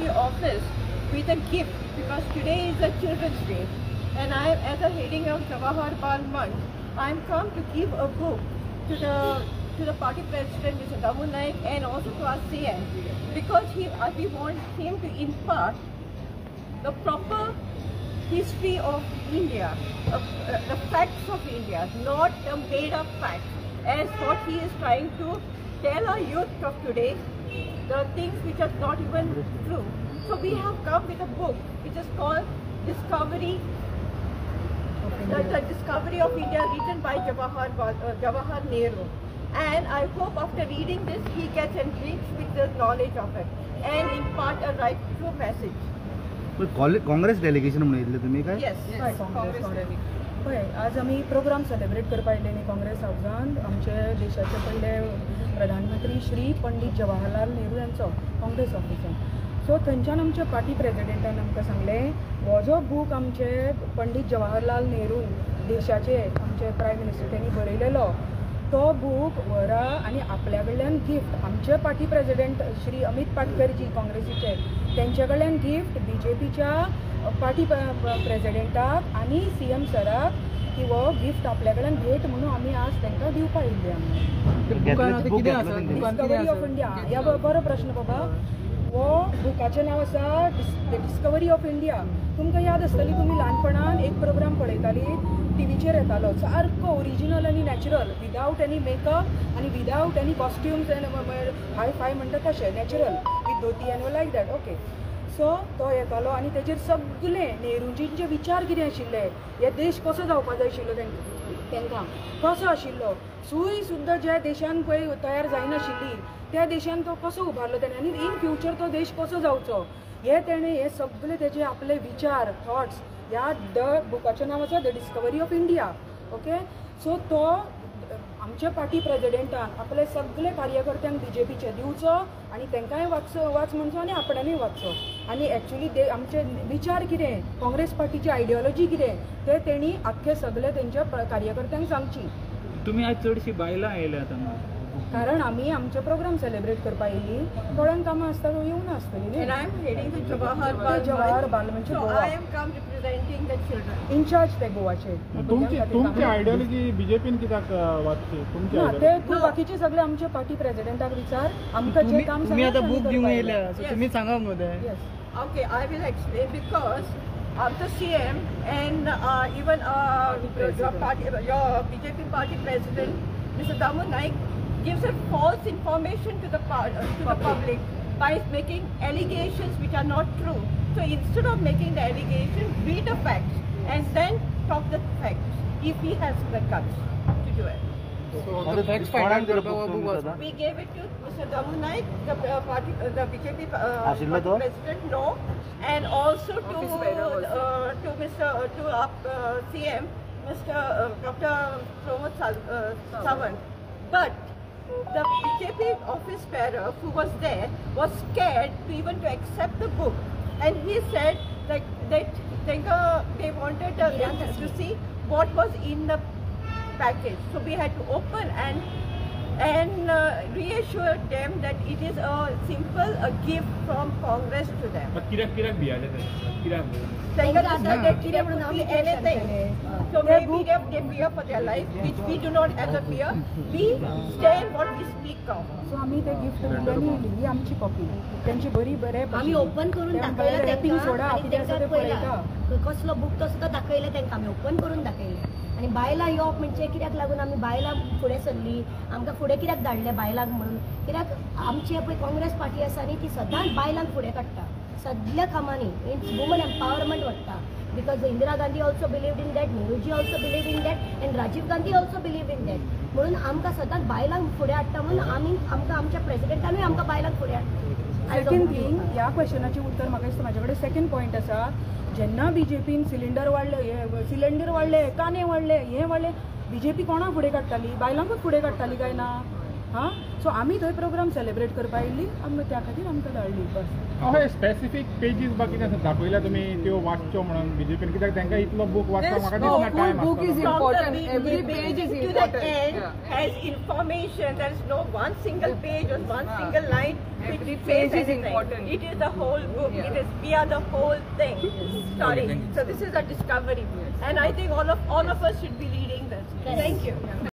BJP office with a gift because today is a Children's Day, and I, as a heading of Jawahar Bal Manch, I am come to give a book to the party president, Mr. Damu Naik, and also to our CM, because we want him to impart the proper history of India, the facts of India, not the made-up facts, as what he is trying to tell our youth of today, the things which are not even true. So we have come with a book which is called Discovery, the Discovery of India, written by Jawahar Nehru. And I hope after reading this, he gets enriched with the knowledge of it and impart a right true message. Congress delegation म्हणून येतले तुम्ही काय? Yes, Congress delegation. पळय, आज आमी programme celebrate करपा येयले न्ही काँग्रेस हावजान आमचे देशाचे पयले प्रधानमंत्री श्री पंडीत जवाहरलाल नेहरू यांचो काँग्रेस ऑफिसान. सो थंयच्यान आमच्या पार्टी प्रेजिडेंटान आमकां सांगलें, हो जो बूक आमचे पंडीत जवाहरलाल नेहरू देशाचे आमचे प्रायम मिनिस्टर त्यांनी बरयलेलो तो बूक व्हरा आनी आपल्या कडल्यान गिफ्ट आमचे पार्टी प्रेजिडेंट श्री अमित पाटकरजी काँग्रेसीचे तेंच्या कडल्यान गिफ्ट बी जे पीच्या पार्टी प्रेजिडेंटाक आनी सी एम सराक की हो गिफ्ट आपल्या कडल्यान भेट म्हणून आमी आज तांकां दिवपा येयल्ले. आमी डिस्कवरी ऑफ इंडिया ह्या बरो प्रश्न बाबा. हो बुकाचें नांव आसा the discovery of India. तुमकां याद आसतली, तुमी ल्हानपणान एक प्रोग्राम पळयताली, टीव्हीचेर येतालो, सारको ओरिजिनल आनी नॅचरल, विदावट एनी मेकअप आनी without any costumes and hi fi म्हणटा तशें natural with dhoti and like that. Okay, so तो येतालो आनी तेजेर सगळे नेहरूजींचे विचार कितें आशिल्ले, हे देश कसो जावपा जाय आशिल्लो तांकां कसो आशिल्लो, सूय सुद्दां ज्या देशान पळय तयार जायनाशिल्ली त्या देशान तो कसो उबारलो तेणें आनी इन फ्युचर तो देश कसो जावचो हे तेणें हे सगळे तेजे आपले विचार थॉट्स ह्या the बुकाचें नांव आसा the discovery of India. Okay, so तो आमच्या पार्टी प्रेजिडेंटान आपले सगळे कार्यकर्त्यांक बी जे पीचे दिवचो आनी तांकांय वाचचो, वाच म्हणचो आनी आपणानूय वाचचो. आनी एक्चुली दे आमचे विचार कितें, काँग्रेस पार्टीची आयडियोलॉजी कितें ते तेणी आख्खे सगळे तेंच्या कार्यकर्त्यांक सांगची. तुमी आज चडशी बायलां आयल्यात हांगा, कारण आमी आमचे प्रोग्राम सेलिब्रेट करपा येयली, थोड्यांक कामां आसता तो येवना आसतली. And I am heading the Jawahar Bal Jawahar Bal Manch Goa. I am come representing the children. In charge ते गोवाचे. तुमची आयडियोलॉजी बीजेपीन कित्याक वाचची? तुमची ते तूं बाकीचे सगळे आमचे पार्टी प्रेजिडेंटाक विचार, आमकां जे काम तुमी आतां बूक दिवंक येयल्या, सो तुमी सांगा मगो ते. Okay, I will explain because the CM and even your BJP party president, Mr. Damu Naik, gives a false information to the public by making allegations which are not true. So instead of making the allegation, read the facts and then talk the facts if he has the guts to do it. So the facts find out. We gave it to Mr. Damu Naik, the BJP party president, no, and also to our CM, Mr. Dr. Pramod Sawant. But the BJP office bearer who was there was scared to even to accept the book, and he said like that they wanted to see what was in the package. So we had to open and reassure them that it is a simple a gift from Congress to them. But कित्याक भियाले ते? कित्याक could be anything. So maybe they fear for their life, which we do not have the fear. We stand what we speak of. So आमी ते gift दिल्यांनी येयली, ही आमची copy, तेंची बरी बरें आमी ओपन करून दाखयला तांकां, तांकां पळयला कसलो बूक तो सुद्दां दाखयले तांकां, आमी ओपन करून दाखयले. आनी बायलां येवप म्हणजे कित्याक लागून आमी बायलां फुडें सरली, आमकां फुडें कित्याक धाडलें बायलांक म्हणून, कित्याक आमची पळय काँग्रेस पार्टी आसा न्ही ती सदांच बायलांक फुडें काडटा सगळ्या कामांनी, वुमन एम्पावरमेंट वाडटा. Because Indira Gandhi also believed in that, Nehruji also believed in that, and Rajiv Gandhi also believed in that. म्हणून आमकां सदांच बायलांक फुडें हाडटा, म्हणून आमी आमकां आमच्या प्रेजिडेंटानूय आमकां बायलांक फुडें हाडटा. सेकंड थिंग, ह्या क्वेश्चनाचें उत्तर म्हाका दिसता म्हाजे कडेन सेकंड पॉयंट आसा. जेन्ना बीजेपीन सिलिंडर वाडले, हे सिलिंडर वाडले, कांदे वाडले, हे वाडले, बीजेपी कोणाक फुडें काडटाली? बायलांकूच फुडें काडटाली काय ना? हां, सो आमी थंय प्रोग्राम सेलिब्रेट करपा आयिल्ली, आमी त्या खातीर आमकां धाडली बस. अहे स्पेसिफीक पेजीस बा कितें दाखयल्या तुमी त्यो वाचच्यो म्हणून बीजेपीन, कित्याक तांकां इतलो बूक वाचपाक म्हाका दिसना टायम book is आसतलो. important. Every page is To the important. end Yeah. has information. There is no one single page or one single line which Every says page is anything. important. It is the whole book. Yeah. It is, we are the whole thing. Sorry. So this is a discovery, and I think all of us should be leading this. Thank you.